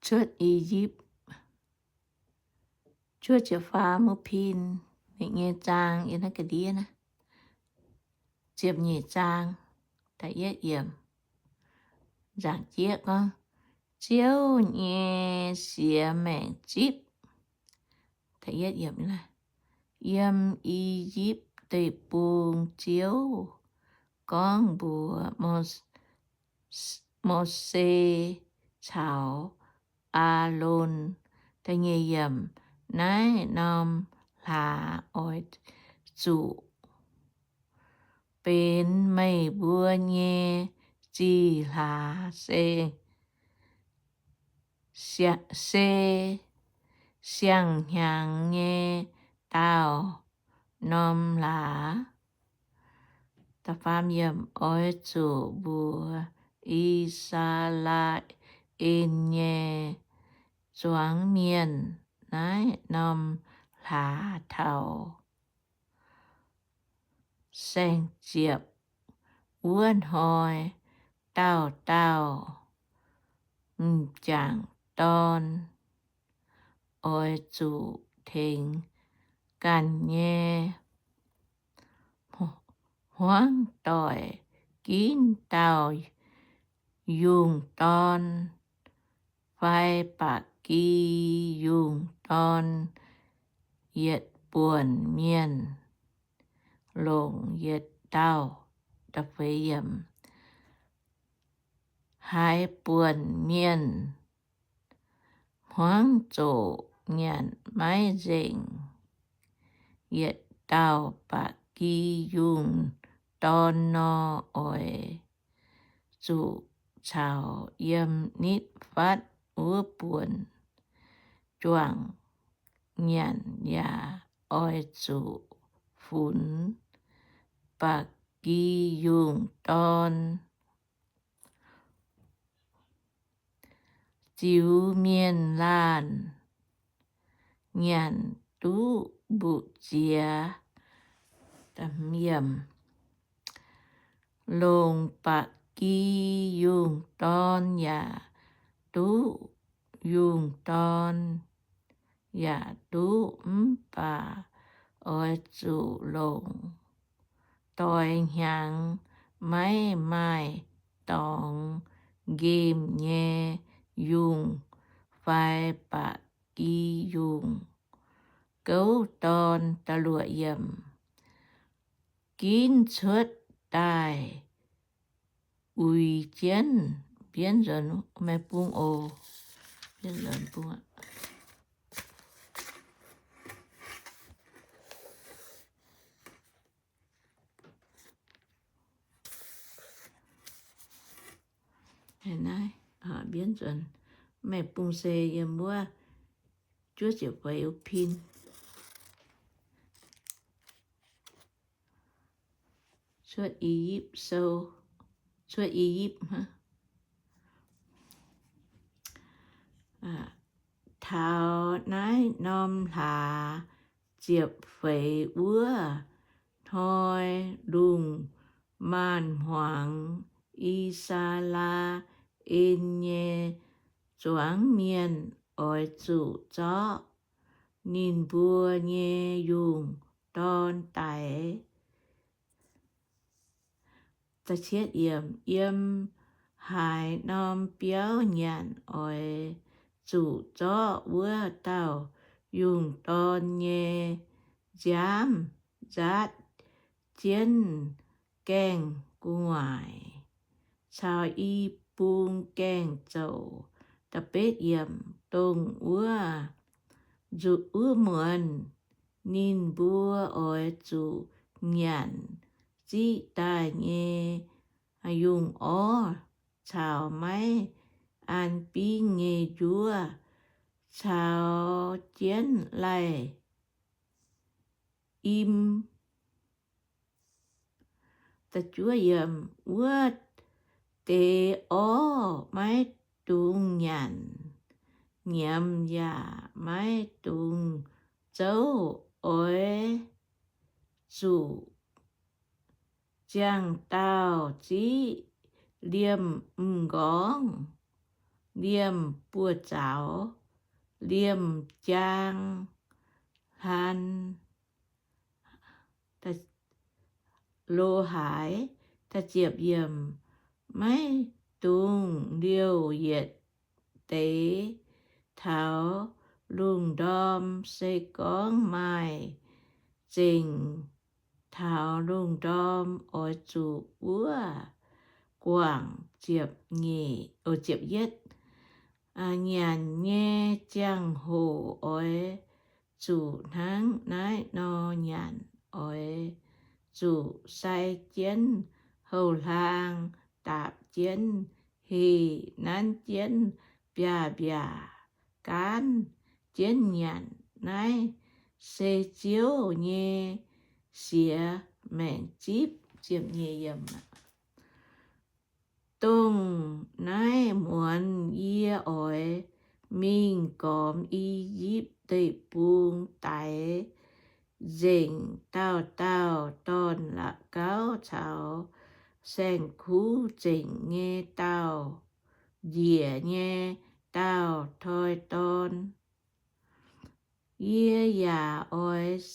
Cuotv I^yipv, cuotv ziepc faam mbuo pin ninh nyei zaang yiem naaiv ga'ndiev naaiv. Ziepc nyeic zaang, da'yietv yiemc, nzaangc jieqv gorngv, Ziouv nyei siex maengc zipv. Yiem I^yipv Deic-Bung Ziouv gorngv mbuox Mose caux Aalon, da'nyeic yiemc, Naaiv norm hlaax oix zuqc benx meih mbuo nyei zih hlaax, se, se siang-hnyangx nyei daauh norm hlaax. Oix zuqc mbuox I^saa^laa^en nyei zuangx mienh, Naaiv norm hlaax taux saeng-ziepc wuov hnoi, dauh dauh m'jangc dorn oix zuqc tengx ganh nyei hmuangv doic ginv dauh yungh dorn fai ba'gi yungh dorn yietc buonc mienh longc yietc dauh. Haaix buonc mienh hmuangv zoqc nyanc maiv nzengc yietc dauh ba'gi yungh dorn nor, oix zuqc caux yiem nitv fatv wuov buonc juangc nyanc, yaac oix zuqc funx ba'gi yungh dorn ziux mienh laanh nyanc duqv mbu'ziex. Longc ba'gi yungh dorn yaac duqv, yungh dorn yaac duqv, mv baac oix zuqc longc doix hnyangx maiv maaih dorngx nqemh nyei yungh fai ba'gi yungh gouv dorn. Ginv cuotv daaih uix jienv, bienv nzuonx, meih bung oc. Naaiv, bienv nzuonx, meih bung se yiem wuov juov ziepc feix wuov pin. Cuotv I^yipv Sou, cuotv I^yipv hnangv. Taux naaiv norm hlaax ziepc feix wuov hnoi, lungh maanz hmuangx, I^saa^laa^en nyei zuangx mienh oix zuqc zorqv ninh mbuo nyei yungh dorn daix. Yiem haaix norm biauv nyanc oix zuqc zorqv wuov dauh yungh dorn nyei nziaamv nzaatv jienv gaengh gu'nguaaic caux i bung gaengh zouc. Dongh wuov, wuov muonz ninh mbuo oix zuqc nyanc ziqv daaih nyei yungh orv caux maiv an bingv nyei njuov caux jienv laih im. Wuov deix orv maiv dungx nyanc nyiemz yaac maiv dungx zouv. Oix zuqc ziangh dauh ziqv liemh m'nqorngv. liemh buoz-zaux, liemh jaang hlan lo haaix. Maiv dungx liouh yietc deix taux lungh ndorm. Se gorngv maaih zengc taux lungh ndorm, oix zuqc wuov guangc. Nyanc nyei ziangh hoc oix zuqc hnangv naaiv nor nyanc. Oix zuqc sai jienv houx-hlaang, daapc jienv heh, nanv jienv mbiaac-mbiaac, gaanv jienv nyanc. Naaiv se Ziouv nyei siex maengc zipv. Dongh naaiv muonz yie oix mingh gormx I^yipv Deic-Bung daix nzengc dauh dauh dorn-la'gauv caux saeng-kuv zengc nyei dauh, njiec nyei dauh toi-dorn. Yie yaac oix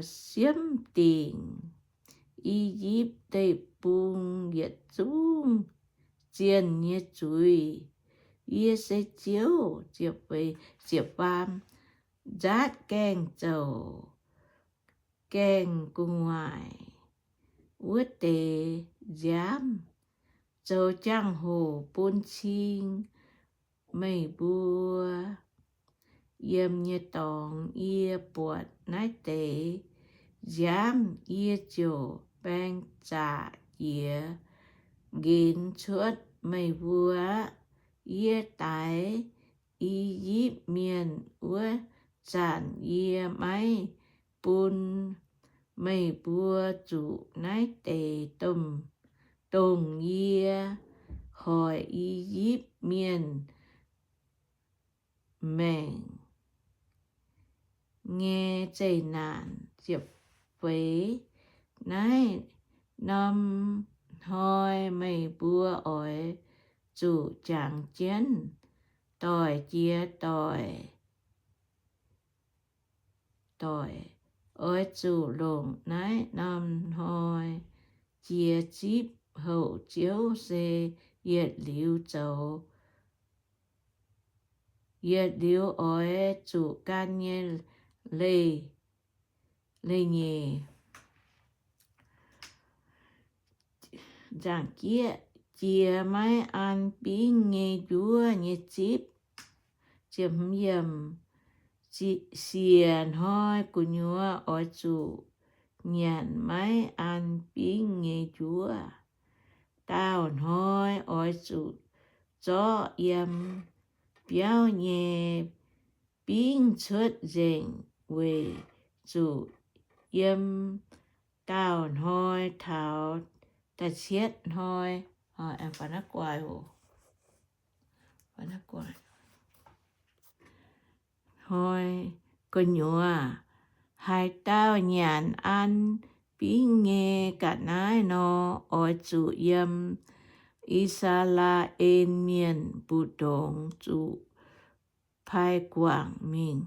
siemv dingc I^yipv Deic-Bung yietc zungv zienh nyei zuiz. Yie se Ziouv. Ziepc faam, nzaatv gaengh zouc gaengh gu'nguaaic wuov deix nziaamv, zoux jangx-hoc bun cing meih mbuo yiem nyei dorngx. Yie buatc naaiv deix nziaamv, yie ziouc baeng zaqc jiex nqenx cuotv meih mbuo aqv. Yie daix I^yipv Mienh wuov zanc yie maiv bun meih mbuo zuqc naaiv deix dongh yie hoic I^yipv Mienh maengc nyei zeqc naanc. Naaiv norm hnoi meih mbuo oix zuqc jangx jienv doic jiex doic. Oix zuqc longc naaiv norm hnoi jiex zipv houc Ziouv se yietc liuz zoux. Yietc liuz oix zuqc gan nyei leih nyeic. Jiex maiv an bingv nyei njuov nyei zipv. Siec hnoi gu'nyuoz oix zuqc nyanc maiv an bingv nyei njuov. Daauh hnoi oix zuqc zorqv yiem biauv nyei bingv cuotv nzengc, weic zuqc yiem daauh hnoi taux da'cietv hnoi hnoi gu'nyuoz, haaix dauh nyanc an bingv nyei ga'naaiv nor, oix zuqc yiem I^saa^laa^en Mienh mbu'ndongx zuqc pai guangc mingh.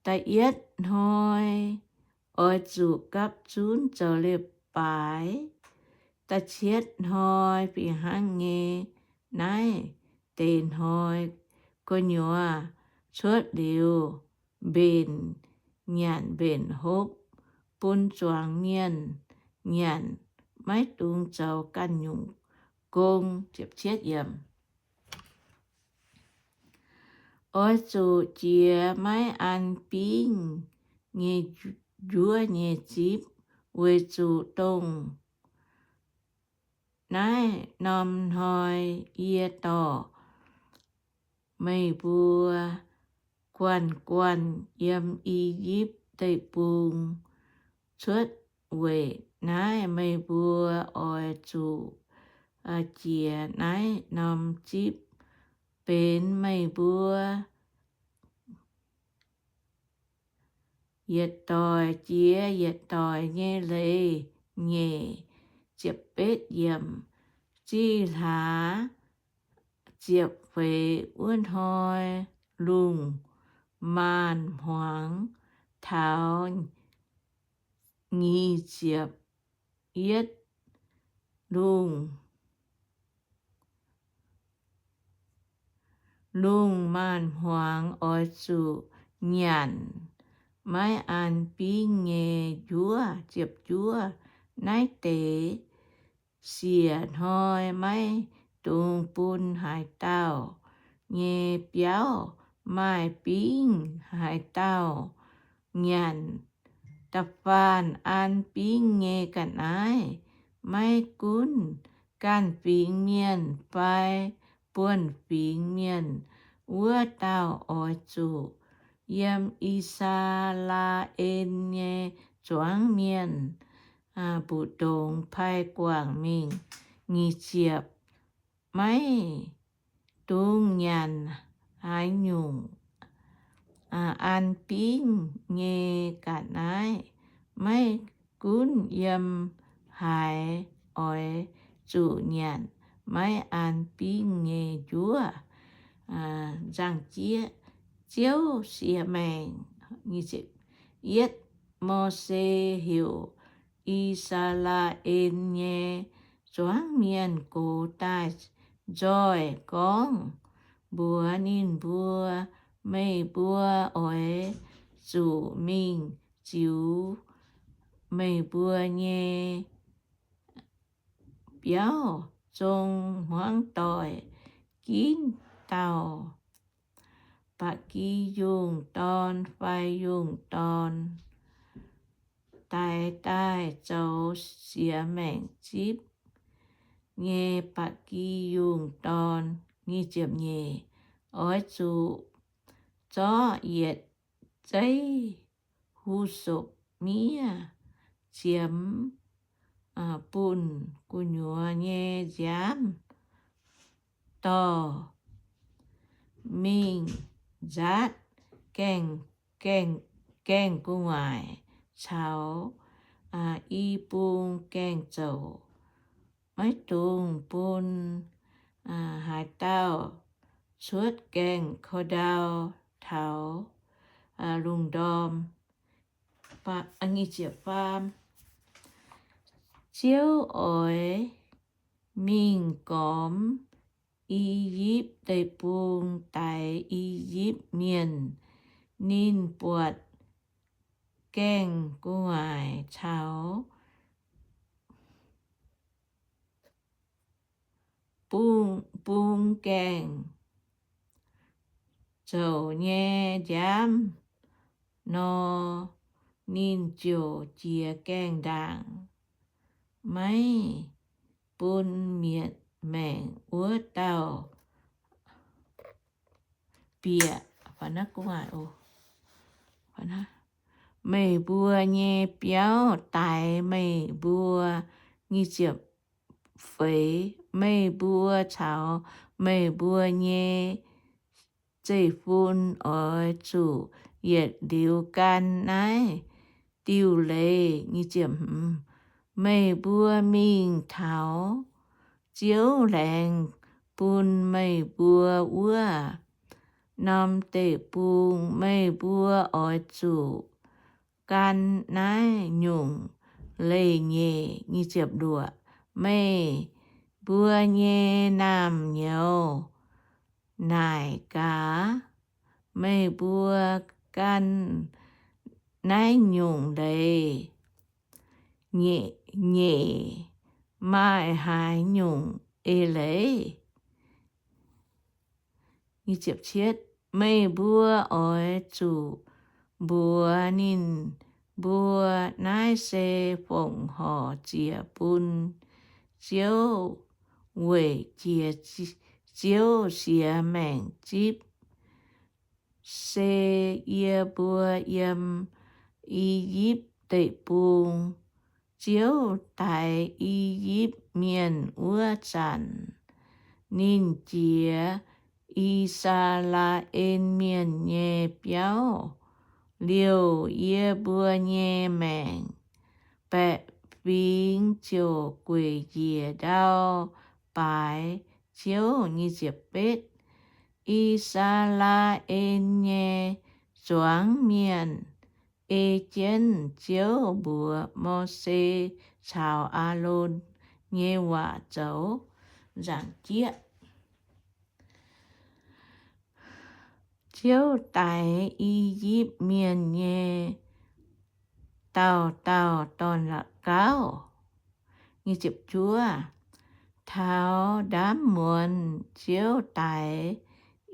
Da'yietv hnoi oix zuqc gapv zunv zoux leiz-baaix. Da'cietv hnoi fih hnangv nyei. Naaiv deix hnoi gu'nyuoz cuotv liuz, mbenc nyanc mbenc hopv, bun zuangx mienh nyanc, maiv dungx zoux ganh nyungc gong. Oix zuqc jiex maiv an bingv nyei njuov nyei zipv, weic zuqc dongh naaiv norm hnoi yie dorh meih mbuo guanh guanh yiem I^yipv Deic-Bung cuotv. Weic naaiv meih mbuo oix zuqc jiex naaiv norm zipv benx meih mbuo yietc doic jiex yietc doic nyei leiz nyeic. ziepc betv yiemc. Zih hlaax ziepc feix wuov hnoi, lungh maanz-hmuangx taux nyic ziepc yietv lungh, lungh maanz-hmuangx oix zuqc nyanc maiv an bingv nyei njuov. Ziepc juov. Naaiv deix siec hnoi maiv dungx bun haaix dauh nyei biauv maaih bingv. Haaix dauh nyanc da'faanh an bingv nyei ga'naaiv, maiv gunv ganh fingx mienh fai buonv fingx mienh, wuov dauh oix zuqc yiem I^saa^laa^en nyei zuangx mienh mbu'ndongx pai guangc mingh. Nyic ziepc. Maiv dungx nyanc haaix nyungc an bingv nyei ga'naaiv, maiv gunv yiem haaix, oix zuqc nyanc maiv an bingv nyei njuov. Nzangc jieqv. Ziouv Siex Maengc. Yietv. Mose heuc I^saa^laa^en nyei zuangx mienh gox daaih nzoih gorngv mbuox ninh mbuo, Meih mbuo oix zuqc mingh ziux meih mbuo nyei biauv, zong hmuangv doic ginv dauh ba'gi yungh dorn fai yungh dorn daix daaih zoux siex maengc zipv nyei ba'gi yungh dorn. Nyic ziepc nyeic. Oix zuqc zorqv yietc zeiv hu^sopc miev ziemx bunh gu'nyuoz nyei nziaamv dorh mingh nzaatv gaeng, gaeng, gaeng gu'nguaaic caux i bung gaeng zoux. Maiv dungx bun haaix dauh cuotv gaeng ko ndau taux lungh ndorm. Ziouv oix mingh gormx I^yipv Deic-Bung, daix I^yipv Mienh. Ninh buatc gaeng gu'nguaaic caux bung, bung gaeng zoux nyei nziaamv nor, ninh ziouc jiex gaengh ndaangc, maiv bun mietc maengc wuov dauh bieqc. Meih mbuo nyei biauv daix meih mbuo. Nyic ziepc feix. Meih mbuo caux meih mbuo nyei zeiv-fun oix zuqc yietc liuz gan naaiv diuh leiz. Meih mbuo mingh taux Ziouv laengz bun meih mbuo wuov norm deic-bung, meih mbuo oix zuqc gan naaiv nyungc leiz-nyeic. Meih mbuo nyei naamh nyouz naaic gaax, meih mbuo gan naaiv nyungc leiz-nyeic maaih haaix nyungc eix leiz? Meih mbuo oix zuqc mbuox ninh mbuo, naaiv se fongc horc ziec bun Ziouv weic jiex Ziouv siex maengc zipv. Se yie mbuo yiem I^yipv Deic-Bung, Ziouv daix I^yipv Mienh wuov zanc, ninh jiex I^saa^laa^en Mienh nyei biauv. Liouh yie mbuo nyei maengc baeqc fingx ziouc gueic njiec ndau-baaix Ziouv. I^saa^laa^en nyei zuangx mienh ei jienv Ziouv mbuox Mose caux Aalon nyei waac zoux. Nzaangc jieqv. Ziouv daix I^yipv Mienh nyei dauh dauh dorn-la'gauv. Taux ndaamv muonz Ziouv daix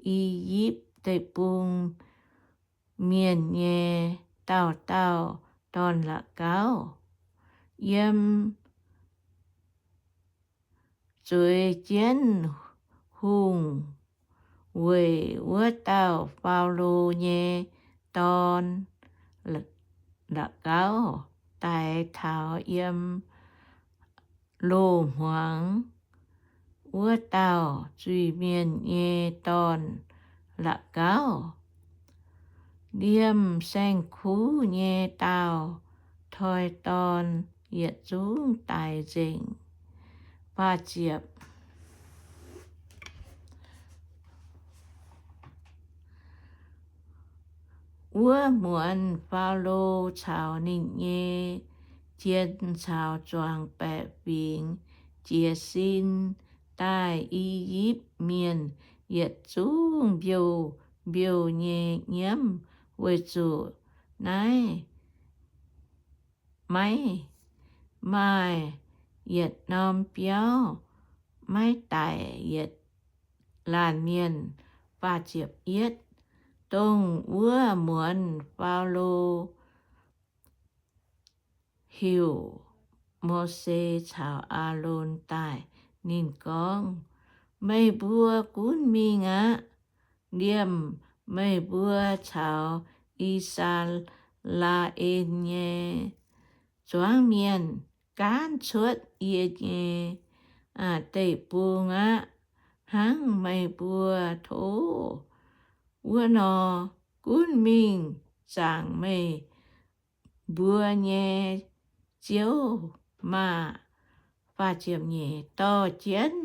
I^yipv Deic-Bung Mienh nyei dauh dauh dorn-la'gauv, yiem zueiz jienv hungh weic wuov dauh Faalo nyei dorn-la'gauv daix taux yiem loz-hmuangx wuov dauh zuiz-mienh nyei dorn-la'gauv, liemh saeng-kuv nyei dauh toi-dorn yietc zungv daix nzengc. Wuov muonz Faalo caux ninh nyei jien caux zuangx baeqc fingx jiez sin daaih I^yipv Mienh yietc zungv mbiouh mbiouh nyei nyiemv, weic zuqc naaiv maiv maaih yietc norm biauv maiv daic yietc laanh mienh. Dongh wuov muonz Faalo heuc Mose caux Aalon daaih. Ninh gorngv, Meih mbuo gunv mingh aqv. Liemh meih mbuo caux I^saa^laa^en nyei zuangx mienh gaanv cuotv yie nyei deic-bung aqv. Hnangv meih mbuo tov wuov nor, gunv mingh zaangc meih mbuo nyei Ziouv maah! Dorh jienv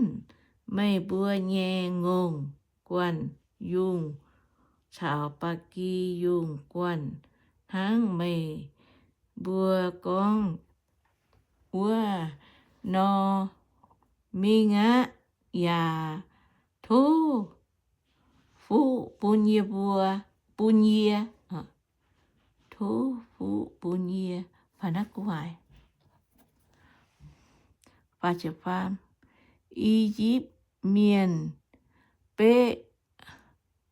meih mbuo nyei ngongh guanh yungh caux ba'gi yungh guanh hnangv meih mbuo gorngv wuov nor mingh aqv. Yaac tov fuqv bun yie mbuo, bun yie, tov fuqv bun yie. I^yipv Mienh beqv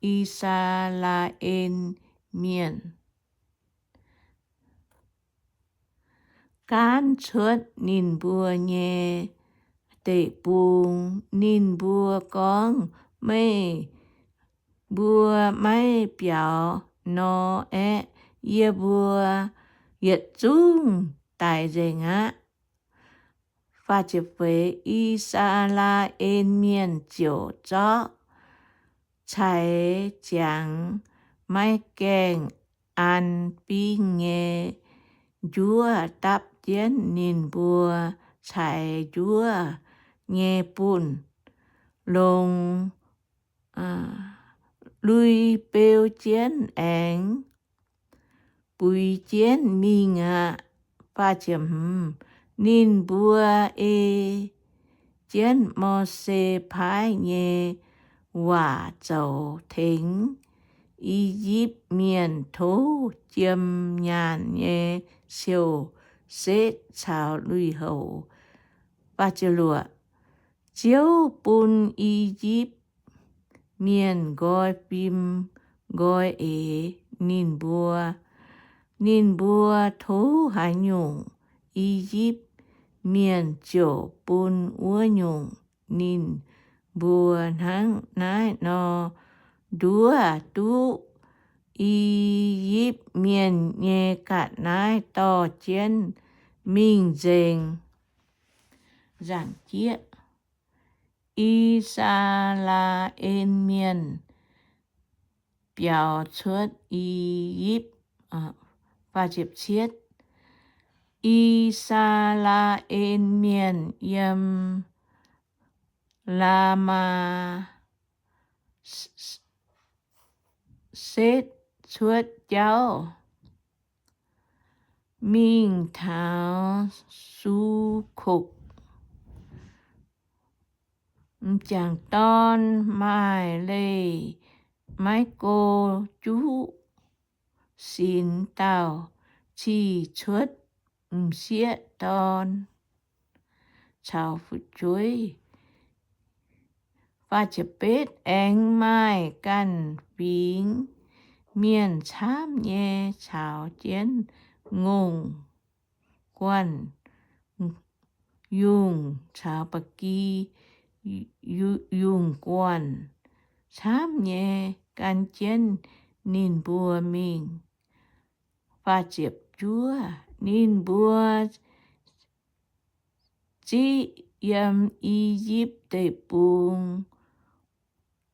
I^saa^laa^en Mienh gaanv cuotv ninh mbuo nyei deic-bung. Ninh mbuo gorngv, Meih mbuo maiv biaux nor aeqv, yie mbuo yietc zungv daix nzengc aqv. I^saa^laa^en Mienh ziouc zorqv caiz ziangx maiv gaengh an fingx nyei njuov dapv jienv ninh mbuo caiz njuov nyei bunh, longc lui beu jienv aengx buix jienv mingh aqv. Ninh mbuo ei jienv Mose paaiv nyei waac zoux tengx I^yipv Mienh tov jiem nyaanh nyei siou-setv caux lui-houx. Ziouv bun I^yipv Mienh nqoi fim nqoi eix ninh mbuo. Ninh mbuo tov haaix nyungc, I^yipv Mienh ziouc bun wuov nyungc ninh mbuo. Hnangv naaiv nor, nduov duqv I^yipv Mienh nyei ga'naaiv dorh jienv mingh nzengc. I^saa^laa^en Mienh biaux cuotv I^yipv. I^saa^laa^en Mienh yiem Laa^maa^setv cuotv jauv mingh taux Su^kokc. M'jangc dorn maaih leih maiv go juqv sinx dauh cih cuotv m'sieqv dorn caux fu'jueiv. Aengx maaih ganh fingx mienh camv nyei caux jienv ngongh guanh yungh caux ba'gi yungh guanh camv nyei gan jienv ninh mbuo mingh. Ninh mbuo ziqv yiem I^yipv Deic-Bung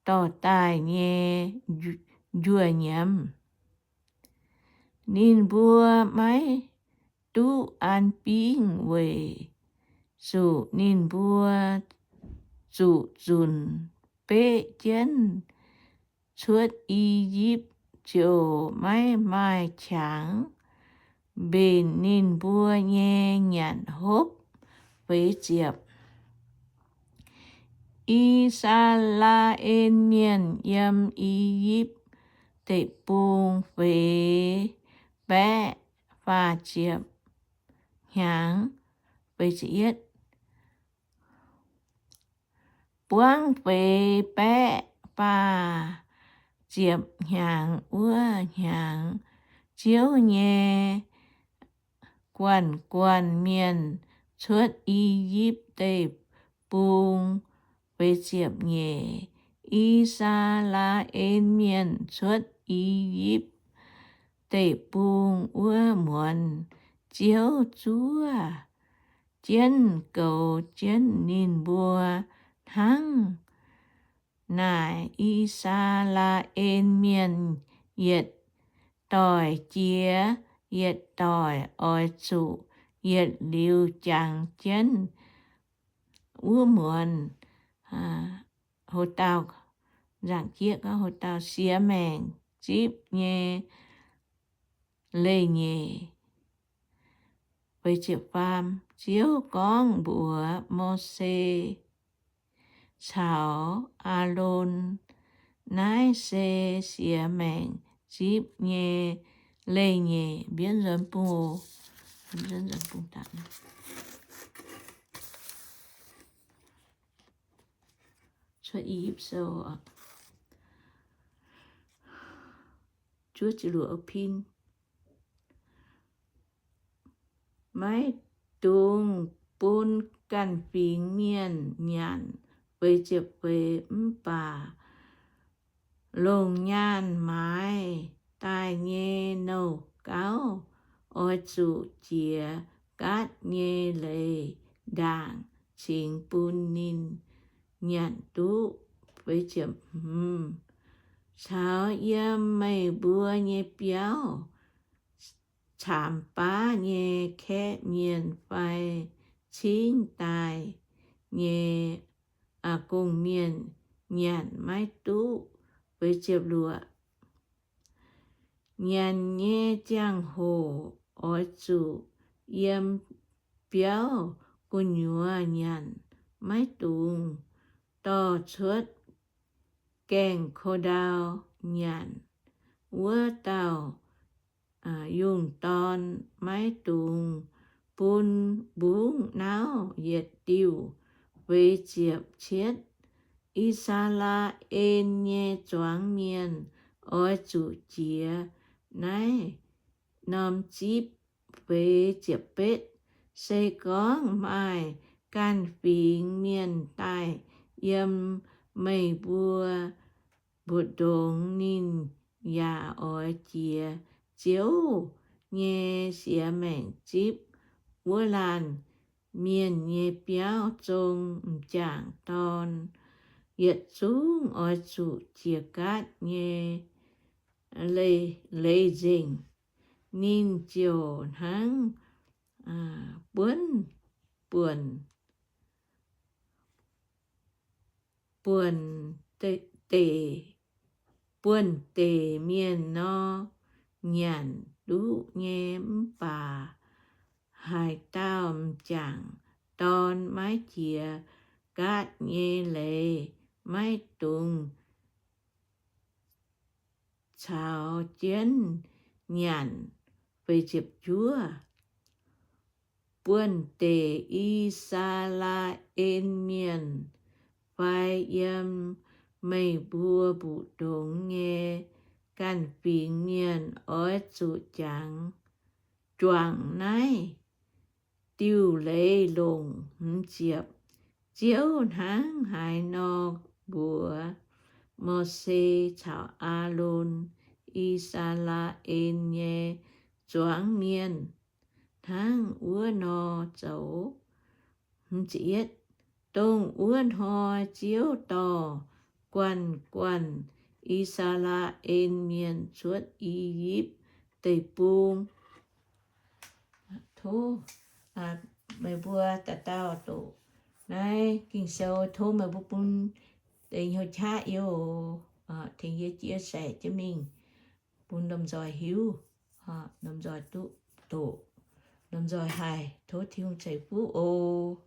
dorh daaih nyei njuov nyiemz. Ninh mbuo maiv duqv an bingv weic zuqc ninh mbuo zuqc zunc beqv jienv cuotv I^yipv ziouc maiv maaih qangx mbenc ninh mbuo nyei nyanc hopv. Feix ziepc. I^saa^laa^en Mienh yiem I^yipv Deic-Bung feix baeqv faah ziepc hnyangx. Buangv feix baeqv faah ziepc hnyangx wuov hnyangx, Ziouv nyei guanh guanh mienh cuotv I^yipv Deic-Bung. Feix ziepc nyeic. I^saa^laa^en Mienh cuotv I^yipv Deic-Bung wuov muonz, Ziouv zuov jienv goux jienv ninh mbuo hnangv naaic. I^saa^laa^en Mienh yietc doic jiex yietc doic oix zuqc yietc liuz jangx jienv wuov muonz, houc dauh, nzaangc jieqv gorngv houc dauh siex maengc zipv nyei leiz-nyeic. Ziouv gorngv mbuox Mose caux Aalon, Naaiv se siex maengc zipv nyei leiz-nyeic. Mbienv nzuonx bung, cuotv I^yipv Sou, juov ziepc luoqc pin. Maiv dungx bun ganh fingx mienh nyanc. Feix ziepc feix. Mv baac longc nyaanh maaiz daaih nyei nouh gauv oix zuqc jiex gaatv nyei leiz ndaangc cingx bun ninh nyanc duqv. Caux yiem meih mbuo nyei biauv caamx baav nyei kaeqv mienh fai cingv daaih nyei gong-mienh nyanc maiv duqv. Nyanc nyei ziangh hoc oix zuqc yiem biauv gu'nyuoz nyanc, maiv dungx dorh cuotv gaengh ko ndau nyanc. Wuov dauh yungh dorn maiv dungx bun mbungv nauv yietc diuh. Feix ziepc cietv. I^saa^laa^en nyei zuangx mienh oix zuqc jiex naaiv norm zipv. Feix ziepc betv. Se gorngv maaih ganh fingx mienh daaih yiem meih mbuo mbu'ndongx, ninh yaac oix jiex Ziouv nyei siex maengc zipv wuov laanh mienh nyei biauv zong m'jangc dorn. Yietc zungv oix zuqc jiex gaatv nyei leiz nzengc. Ninh ziouc hnangv buonv, buonc, buonc deix, buonc deix mienh nor, nyanc duqv nyei mv baac haaix dauh m'jangc dorn maiv jiex gaatv nyei leiz, maiv dungx caux jienv nyanc. Feix ziepc juov. Buonv deix I^saa^laa^en Mienh fai yiem meih mbuo mbu'ndongx nyei ganh fingx mienh oix zuqc jangx, juangc naaiv diuh leiz-longc. Hmz ziepc. Ziouv hnangv haaix nor mbuox Mose caux Aalon, I^saa^laa^en nyei zuangx mienh, hnangv wuov nor zoux. Dongh wuov hnoi Ziouv dorh guanh guanh I^saa^laa^en Mienh cuotv I^yipv Deic-Bung. Tov meih mbuo dauh dauh doqc naaiv Ging-Sou. Tov meih mbuo bun deix hnyouv qaqv youh, tengx yie chia sẻ jienv mingh, bun lomh nzoih hiuv, lomh nzoih duqv doqc, lomh nzoih haih. Tov Tin-Hungh ceix fuqv oc.